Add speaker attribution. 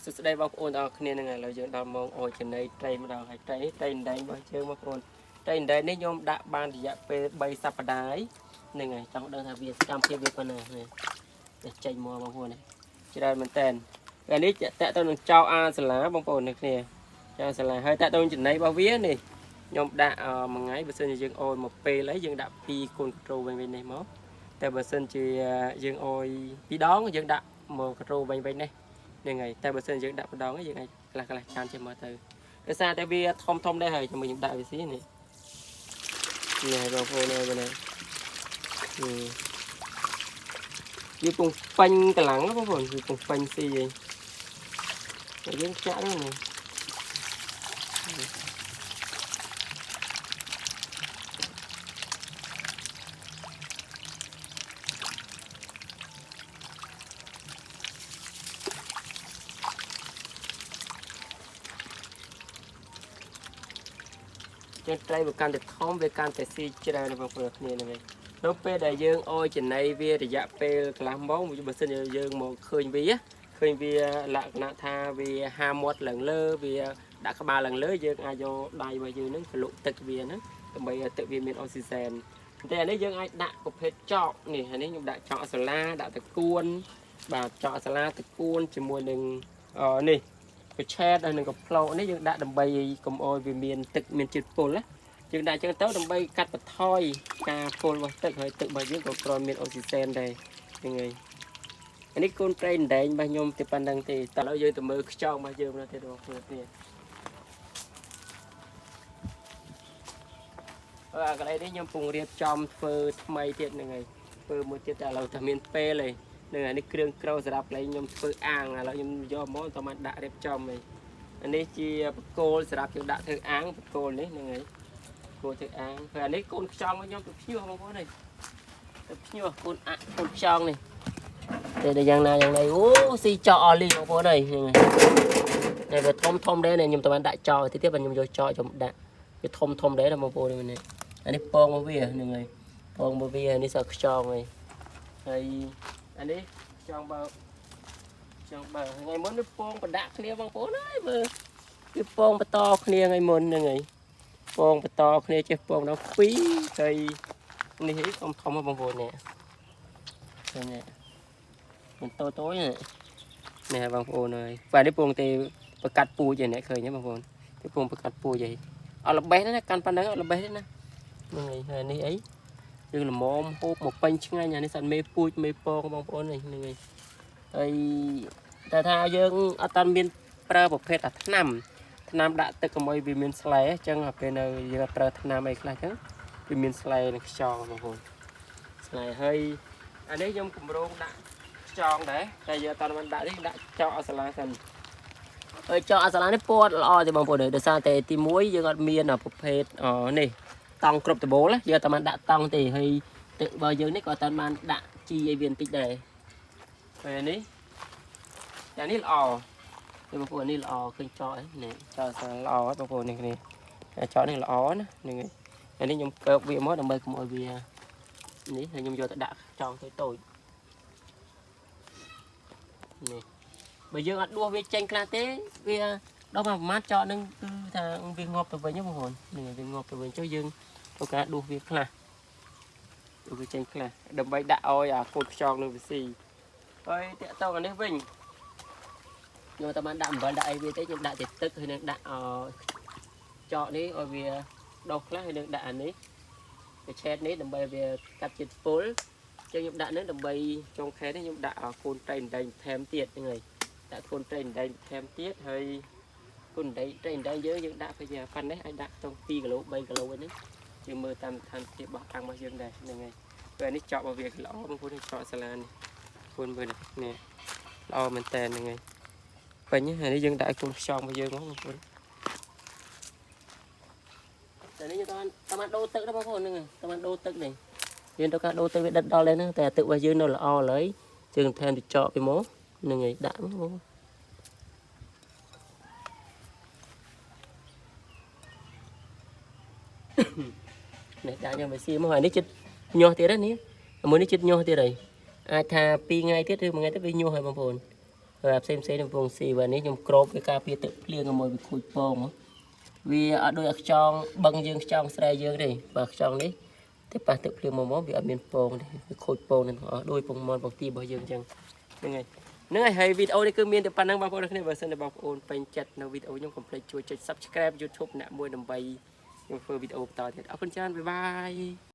Speaker 1: សួស្តីបងប្អូនទាំងអស់គ្នាហ្នឹងហើយឥឡូវយើងដល់ម៉ោងអោយចំណីត្រីម្ដងហើយត្រីនេះត្រីដណ្ដែងរបស់យើងបងប្អូនត្រីដណ្ដែងនេះខ្ញុំដាក់បានរយៈពេល3សប្តាហ៍ហើយហ្នឹងហើយចង់ដឹងថាវាសកម្មភាពវាប៉ុណ្ណានេះនេះចេញមកបងប្អូននេះច្រើនមែនតើពេលនេះតាក់ទៅនឹងចៅអាសាឡាបងប្អូននេះគ្នាចៅអាសាឡាហើយតាក់ទៅនឹងចំណីរបស់វានេះខ្ញុំដាក់មួយថ្ងៃបើសិនជាយើងអូយមកពេលហើយយើងដាក់2កូនក្រូវិញវិញនេះមកតែបើសិនជាយើងអូយ2ដងយើងដាក់មកក្រូវិញវិញនេះ ហ្នឹងហើយតែបើសិនយើងដាក់ម្ដងយើងអាចខ្លះខ្លះចានចេះមកទៅដោយសារតែវាធំធំដែរហើយជាមួយខ្ញុំដាក់វាស៊ីនេះនេះបងប្អូនអើយបងណាវាពងពេញកម្លាំងបងប្អូនវាពងពេញស៊ីហើយតែយើងចាក់ហ្នឹងនេះចឹងត្រីវាកាន់តែធំវាកាន់តែស៊ីច្រើនបងប្អូនគ្នាហ្នឹងហើយនៅពេលដែលយើងអោយចំណីវារយៈពេលកន្លះម៉ោងបើសិនជាយើងមកឃើញវាឃើញវាលក្ខណៈថាវាហាមាត់ឡើងលើវាដាក់ក្បាលឡើងលើយើងអាចយកដៃរបស់យើងហ្នឹងកលុកទឹកវាហ្នឹងដើម្បីឲ្យទឹកវាមានអុកស៊ីសែនតែអានេះយើងអាចដាក់ប្រភេទចកនេះអានេះខ្ញុំដាក់ចកសាឡាដាក់តកួនបាទចកសាឡាតកួនជាមួយនឹងនេះកឆេតហើយនឹងកផ្លោកនេះយើងដាក់ដើម្បីកុំឲ្យវាមានទឹកមានជាតិពុលណាយើងដាក់ចឹងទៅដើម្បីកាត់បន្ថយការពុលរបស់ទឹកហើយទឹករបស់យើងក៏គ្រាន់មានអុកស៊ីសែនដែរហ្នឹងហើយអានេះកូនត្រីដណ្ដែងរបស់ខ្ញុំតែប៉ុណ្្នឹងទេតើឥឡូវយើងទៅមើលខ្យងរបស់យើងនៅទៀតបងប្អូនគ្នាអឺអាកន្លែងនេះខ្ញុំពងរៀបចំធ្វើថ្មីទៀតហ្នឹងហើយធ្វើមួយទៀតតែឥឡូវតែមានពេលហើយហ្នឹងហើយនេះគ្រឿងក្រៅសម្រាប់កន្លែងខ្ញុំធ្វើអាងឥឡូវខ្ញុំយកមកតមកដាក់រៀបចំហើយអានេះជាបកគោលសម្រាប់យើងដាក់ធ្វើអាងបកគោលនេះហ្នឹងហើយគោលធ្វើអាងហើយអានេះកូនខ្យងរបស់ខ្ញុំទៅភ្ញាស់បងប្អូននេះទៅភ្ញាស់កូនអាក់កូនខ្យងនេះតែដល់យ៉ាងណាយ៉ាងណីអូស៊ីចោអស់លីបងប្អូនអើយហ្នឹងហើយតែវាធំធំដែរនេះខ្ញុំតបានដាក់ចោលតិចទៀតបើខ្ញុំយកចោលខ្ញុំដាក់វាធំធំដែរណាបងប្អូននេះអានេះពងរបស់វាហ្នឹងហើយពងរបស់វានេះសើខ្យងហើយហើយអានេះខ្យងបើខ្យងបើថ្ងៃមុនវាពងប្រដាក់គ្នាបងប្អូនអើយមើលវាពងបន្តគ្នាថ្ងៃមុនហ្នឹងហើយពងបន្តគ្នាចេះពងដល់2ហើយនេះធំធំហ៎បងប្អូននេះឃើញទេមិនតូចតូចនេះនេះបងប្អូនអើយបាទនេះពងទេប្រកាត់ពូជឯនេះឃើញទេបងប្អូនទេពងប្រកាត់ពូជឯអត់ល្បេះទេណាកាន់ប៉ុណ្ណឹងអត់ល្បេះទេណាហ្នឹងហើយហើយនេះអីយើងល្មមហូបមកពេញឆ្ងាញ់អានេះសត្វមេពូជមេពងបងប្អូននេះហ្នឹងហើយហើយតែថាយើងអត់តាន់មានប្រើប្រភេទអាថ្នាំថ្នាំដាក់ទឹកកុំឲ្យវាមានស្លែអញ្ចឹងដល់ពេលនៅយើងអត់ប្រើថ្នាំអីខ្លះអញ្ចឹងវាមានស្លែនិងខ្យងបងប្អូនស្លែហើយអានេះខ្ញុំកម្រងដាក់ខ្យងដែរតែយើងអត់តាន់បានដាក់ទេដាក់ចោលអសាឡាសិនហើយចោលអសាឡានេះពណ៌ល្អទេបងប្អូនដោយសារតែទី1យើងអត់មានប្រភេទនេះតង់គ្រប់ដបូលយើងអត់តាន់បានដាក់តង់ទេហើយទឹករបស់យើងនេះក៏អត់តាន់បានដាក់ជីឲ្យវាបន្តិចដែរពេលនេះតែនេះល្អទេបងប្អូននេះល្អឃើញចោលនេះចោលសាល្អបងប្អូននេះគ្នាចោលនេះល្អណាហ្នឹងហើយអានេះខ្ញុំកើបវាមកដើម្បីកុំឲ្យវានេះហើយខ្ញុំយកទៅដាក់ចង់តូចតូចនេះបើយើងអត់ដួសវាចេញខ្លះទេវាដល់មកប្រហែលចោលនឹងគឺថាវាងាប់ទៅវិញបងប្អូននេះវាងាប់ទៅវិញចុះយើងធ្វើការដួសវាខ្លះដួសវាចេញខ្លះដើម្បីដាក់ឲ្យអាកូនខ្យងនឹងវាស៊ីហើយតាក់តងអានេះវិញខ្ញុំតែបានដាក់អំបិលដាក់អីវាទេខ្ញុំដាក់តែទឹកហើយនឹងដាក់ចកនេះឲ្យវាដុសខ្លះហើយនឹងដាក់អានេះកឆេតនេះដើម្បីវាកាត់ជាតិពុលចឹងខ្ញុំដាក់នឹងដើម្បីចុងខែនេះខ្ញុំដាក់កូនត្រីដណ្ដែងថែមទៀតហ្នឹងហើយដាក់កូនត្រីដណ្ដែងថែមទៀតហើយកូនត្រីត្រីដណ្ដែងយើងយើងដាក់ទៅជាប៉ាន់នេះអាចដាក់ក្នុង2គីឡូ3គីឡូហ្នឹងយើងមើលតាមស្ថានភាពរបស់អាំងរបស់យើងដែរហ្នឹងហើយពេលនេះចករបស់វាល្អបងប្អូនចកសាឡានេះបងមើលនេះល្អមែនតើហ្នឹងហើយពេញហើយនេះយើងដាក់ឲ្យកូនខ្យងរបស់យើងមកបងប្អូនតែនេះយើងតាមតាមដូរទឹកដែរបងប្អូនហ្នឹងតាមដូរទឹកនេះយើងត្រូវការដូរទឹកវាដិតដល់ដែរហ្នឹងតែទឹករបស់យើងនៅល្អឡើយយើងថែមទៅចកពីមកហ្នឹងហើយដាក់មកបងនេះដាក់យ៉ាងវាស៊ីមកហើយនេះចិត្តញាស់ទៀតហ្នឹងនេះមួយនេះចិត្តញាស់ទៀតហើយអាចថា2ថ្ងៃទៀតឬ1ថ្ងៃទៀតវាញាស់ហើយបងប្អូន ហើយផ្សេងផ្សេងខ្ញុំពងស៊ីបើនេះខ្ញុំគ្របវាការពារទឹកភ្លៀងកុំឲ្យវាខូចពងវាអត់ដូចអាខ្យងបឹងយើងខ្យងស្រែយើងទេបើខ្យងនេះតែប៉ះទឹកភ្លៀងមកមកវាអត់មានពងទេវាខូចពងនឹងទាំងអស់ដូចពងមន់ពងទារបស់យើងអញ្ចឹងហ្នឹងហើយហ្នឹងហើយហើយវីដេអូនេះគឺមានតែប៉ុណ្្នឹងបងប្អូនគ្នាបើសិនជាបងប្អូនពេញចិត្តនៅវីដេអូខ្ញុំកុំភ្លេចជួយចុច Subscribe YouTube អ្នកមួយដើម្បីខ្ញុំធ្វើវីដេអូបន្តទៀតអរគុណច្រើន bye bye.